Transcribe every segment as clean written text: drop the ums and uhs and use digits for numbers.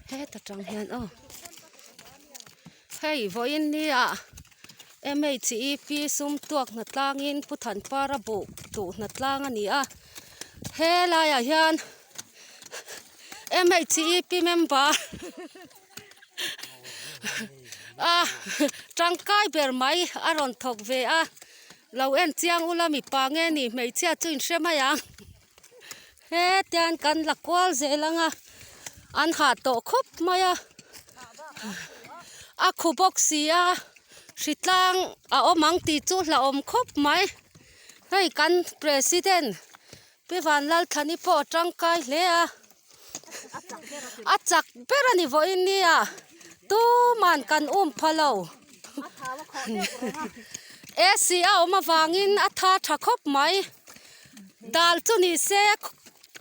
Heta tang hian aw hei vawiin nia M H E P sum tuak hna tlangin Pu Thanpara buh duh hna tlang a ni a helaiah hian M H E P member a tangkai ber mai a rawn thawk ve a lo en chiang ula mipa nge ni hmeichhia chu in hre mai ang hetiang kan la kual zel ang a an hah tawh khawp mai a a khu bawk si a hritlang a awm ang tih chu hlauhawm khawp mai hei kan president Pi Vanlalthani pawh a tangkai hle a, a chak ber a ni vawiin nia tuman kan um pha lo AC a awm avangin a tha tha khawp mai dal chu ni se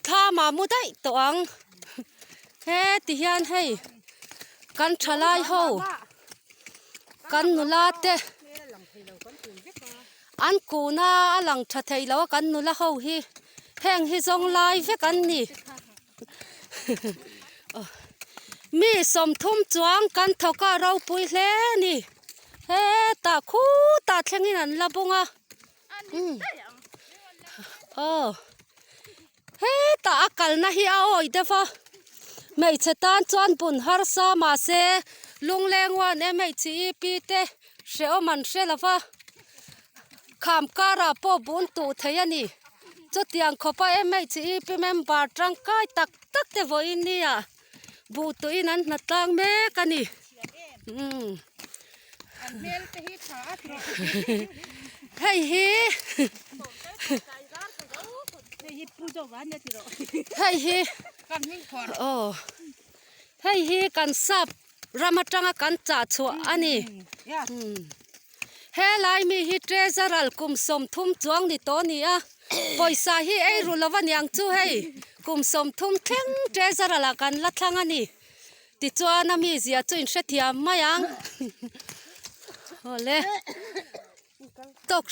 thla mah mu daih tawh ang heti hian hei kan thalai ho kan nula te. An kuna a lang tha thei lo a kan nula ho hi heng hi zawng lai vek an ni mi sawmthum chuang kan thawk a ropui hle a ni hetah khutah thlengin an la bung a aw hetah a kalna hi a awi deuh a hmeichhe tan chuan bun harsa mahse lungleng one M H E P te hrehawm an hre lo va kham karah pawh bun tuh thei a ni chutiang khawpa M H E P member tangkai tak tak te vawiin nia buh tuhin an hna tlang mek a ni umm hei hi hei hi aw hei hi kan sap ram atanga kan chah chhuah a ni helai mi hi treasurer kum sawmthum chuang ni tawh a ni a pawisa hi ei ru lo aniang chu hei kum sawmthum thleng treasurer ah kan la thlang a ni tichuan a mizia chu in hrethiam mai ang awle.